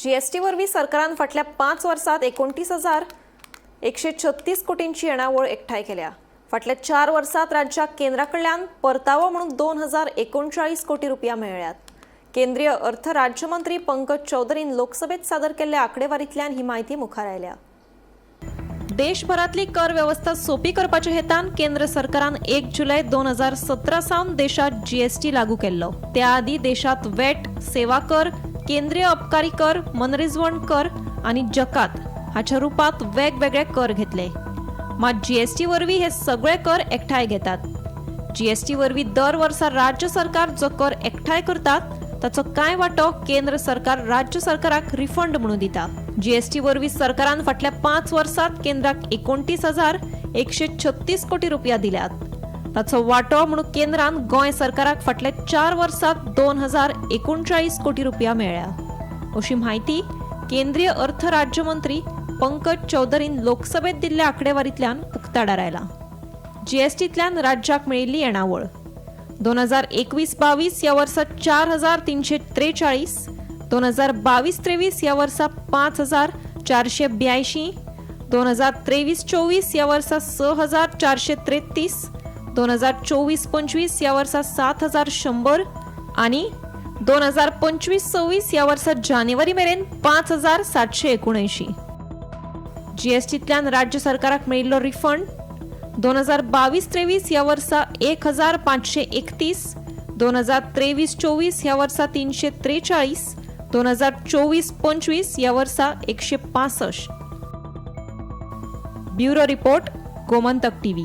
GST वरवीं सरकारान फाटल्या 5 वर्सात 29,136 कोटींची येणावळ एकठांय केल्या. फाटल्या 4 वर्सात राज्याक केंद्रा कडल्यान परतावो म्हणून 2,039 कोटी रुपया मेळ्ळ्यात. केंद्रीय अर्थ राज्यमंत्री पंकज चौधरीन लोकसभेत सादर केल्ल्या आंकडेवारींतल्यान ही म्हायती मुखार आयल्या. देशभरातली कर व्यवस्था सोपी करपाच्या हेतान केंद्र सरकारान 1 जुलय 2017 सावन देशात जीएसटी लागू केल्लो. त्या आदी देशात वेट, सेवा कर, केंद्रीय अबकारी कर, मनरिजवण कर आनी जकात हाच्या रुपात वेगवेगळे कर घेतले. मात जीएसटी वरवीं हे सगळे कर एकठांय घेतात. जीएसटी वरवीं दर वर्सा राज्य सरकार जो कर एकठांय करतात ताचो कांय वांटो केंद्र सरकार राज्य सरकाराक रिफंड म्हणून दिता. जीएसटी वरवीं सरकारान फाटल्या 5 वर्सात केंद्राक 29,136 कोटी रुपया दिल्यात. ताचो वांटो म्हणून केंद्रान गोंय सरकाराक फाटल्या 4 वर्सात 2,039 कोटी रुपया मेळ्ळ्या, अशी म्हायती केंद्रीय अर्थ राज्यमंत्री पंकज चौधरीन लोकसभेत दिल्ल्या आंकडेवारींतल्यान उक्ताडार आयला. जीएसटींतल्यान राज्याक मेळिल्ली येणावळ 2021-22 ह्या वर्सा 4,343, 2022-23 ह्या वर्सा 5,482, 2023-24 ह्या वर्सा 6,433, 2024-25 ह्या वर्सा 7,100 आनी 2025-26 ह्या वर्सा जानेवारी मेरेन 5,779. जीएसटींतल्यान राज्य सरकाराक मेळिल्लो रिफंड 2022-23 ह्या वर्सा 1,531, 2023-24 ह्या वर्सा 343, 2024-25 ह्या वर्सा 165. Bureau report, Gomantak TV.